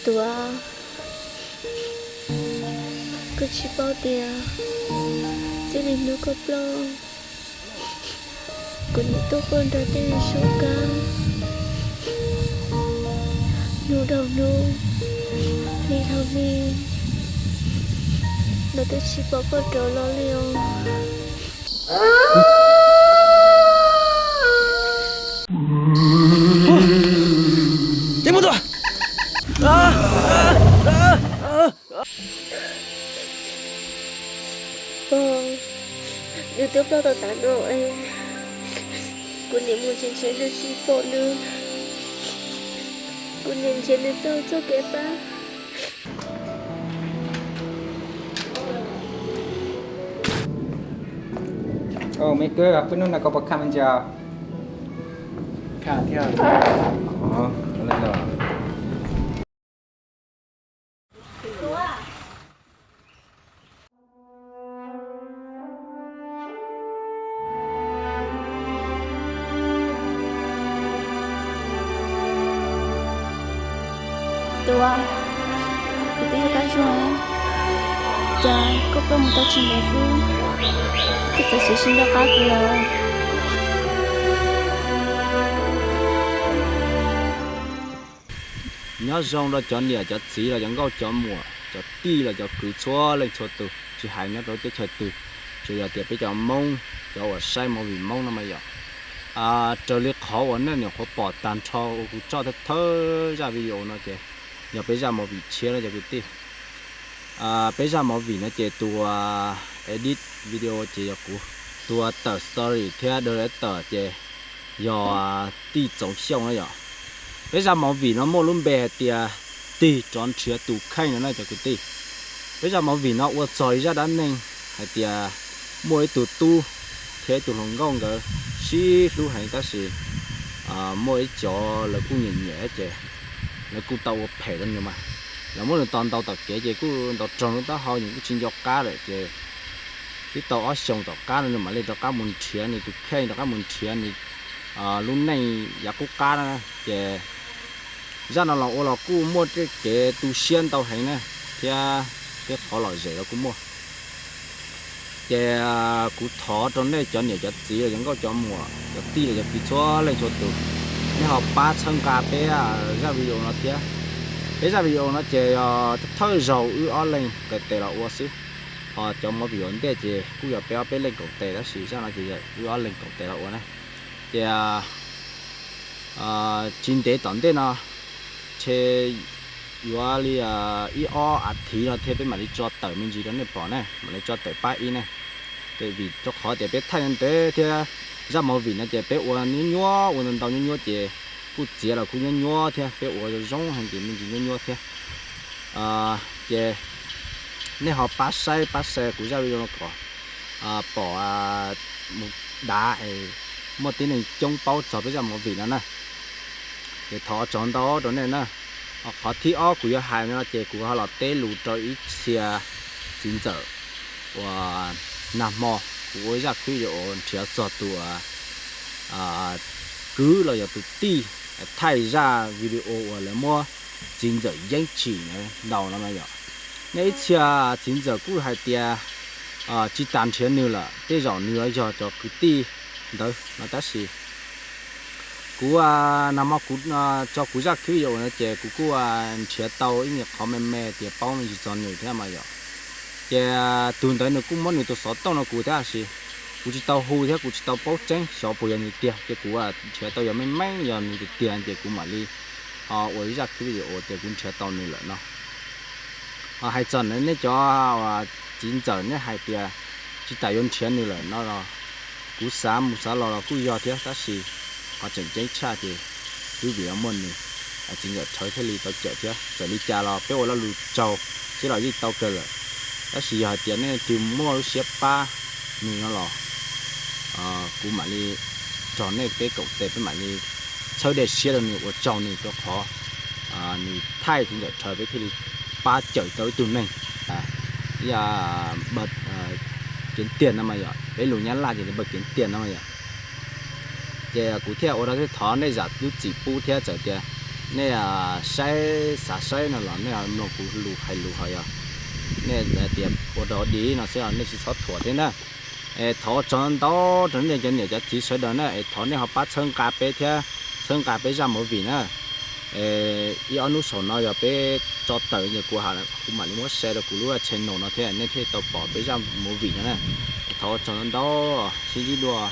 Tuav, koj tsis paub tias txij li hnub koj ploj, kuv niam tuaj quaj nrog tej suab kab, hnub dhau hnub, hli dhau hli, lawv twb tsis pom koj rov los li os. Pog, nws twb ploj tau tas no es, kuv niam mus nrhiav nrhiav nws tsis pom nws, kuv niam nrhiav nws tau txoj kev pab. Me kwv, peb hnub no koj puas khaj me ntsis? Khaj thiab. Tuav, kuv twb yog kab zuag, cas koj ploj mus tau tsis ntev xwb, koj txawm siv sib nco qab kuv lawm. Nyob zoo rau cov niam cov txiv los cov nkauj cov muam, cov tij los cov kwv txhua leej txhua tus, tsis hais nyob rau teb chaws twg, tsuas yog tias peb cov Hmoob, cov uas saib movie Hmoob no mas yom. Raws li qhov uas nej nyuam qhuav pom tag nrho uas kuv tso thawj thawj zaj video no ces yog peb zaj movie tshiab no cov kwv tij. Peb zaj movie no ces tus edit video ces yog kuv, tus tawm story thiab director ces yog Tij Txoov Xyooj na yom. Peb zaj movie no muaj lub npe hais tias Tig Rov Nrhiav Tus Kheej no na cov kwv tij. Peb zaj movie no ua txog ib zaj dab neeg hais tias muaj ib tug tub thiab ib tug hluas nkauj nkawd sib hlub heev tab sis muaj ib cov lawv kuj nyiam nyiam ces lawv kuj tau ua phem rau nws mas. Lawv muab nws tos ntaus tom kev ces kuj ntaus raug lub taub hau, nws kuj tsis nco qab lawm ces twb tau ob xyoos tom qab no nws mam li rov qab mus nrhiav nws tus kheej, rov qab mus nrhiav nws lub neej yav qub qab na. Ces zaj no los ua los kuj muaj tej kev tu siab ntau heev na, thiab tej qhov lom zem los kuj muaj. Ces kuv thov rau nej cov niam cov txiv los cov nkauj cov muam, cov tij los cov kwv txhua leej txhua tus, nej ho pab txhawb nqa peb zaj video no thiab. Peb zaj video no ces yog thawj zaug wb ob leeg nqes tes los ua xwb, ho cov movie ua ntej ces kuj yog peb ob peb leeg koom tes tab sis zaj no ces yog wb ob leeg koom tes los ua na. Ces tsis ntev tom ntej no, ntshe yuav li ib ob as thiv no thiab peb mam li tso tawm me ntsis rau nej pom na, mam li tso tawm pab ib na. Ces vim rau qhov tias peb thaij ntev thiab zaj movie no ces peb ua nyuaj nyuaj, ua ntau ntau nyuaj nyuaj ces kuj txiav los kuj nyuaj nyuaj thiab, peb ua zoo zoo heev ces me ntsis nyuaj nyuaj thiab. Ces nej ho pab saib pab share kuv zaj video no kom pom mus dav es muaj tib neeg coob paub txog peb zaj movie no na. Ces thov ua tsaug ntau rau nej na. Qhov thib ob kuv yuav hais no ces kuv ho los teb lus rau ib txhia txiv ntxawm uas nag hmo kuv ua ib zaj clip video nrhiav txog tus kwv los yog tus tij thaij zaj video uas lawv muab txiv ntxawm yeeb tsim ntawd ntaus no na yom. Nej ib txhia txiv ntxawm kuj hais tias tsis tas nrhiav nws lawm, tej zaum nws yuav yog cov kwv tij ntawd no tab sis kuv nag hmo kuv tso kuv zaj clip video no ces kuv kuj nrhiav tau ib nyuag qhov me me tias paub me ntsis txog nws thiab mas yom. Ces tus ntawd nws kuj muab nws tus xov tooj no kuv thiab sis kuv tsis tau hu thiab kuv tsis tau paub tseeb xyov puas yog nws tiag ces kuv nrhiav tau yog meej meej yog nws tiag tiag ces kuv mam li ho ua ib zaj clip video tias kuv nrhiav tau nws lawm no. Hais txog nej cov txiv ntxawm nej hais tias tsis tas yuav nrhiav nws lawm no los kuv xav mus xav los los kuj yog thiab tab sis qhov tseem ceeb tshaj ces twb vim muaj nws, txiv ntxawm Rhawv thiaj li tau cawm thiab. Txawm li cas los peb ua lo lus tsaug xwb los yeej tau kawg lawm. Tab sis yog hais tias nej leej twg muaj lub siab pab nws no los kuv mam li nrog nej peb koom tes peb mam li txhawb dej siab rau nws ua tsaug nws rau qhov nws thaij txiv ntxawm Rhawv peb thiaj li pab cawm tau ib tug neeg. Ib yam kev tiag no mas yom, peb lus Nyab Laj ces li npawg kev tiag no mas yom. Ces kuv thiaj ua rau thiaj thov nej zam lub txim pub thiab txawm tias Nej saib, xav saib no los nej mloog kuv lus hais lus hos yog nej tias ua rau dig no xwb os, nej tsis txhob thuam thiab na. Es thov ua tsaug ntau rau nej cov niam cov txiv sawv daws na, es thov nej ho pab txhawb nqa peb thiab, txhawb nqa peb zaj movie na. Ib ob hnub saum no yog peb tso tawm ces kuv, kuv mam li muab share rau kuv lub channel no thiab nej thiaj tau pom peb zaj movie no na. Es thov ua tsaug ntau, sib ntsib dua.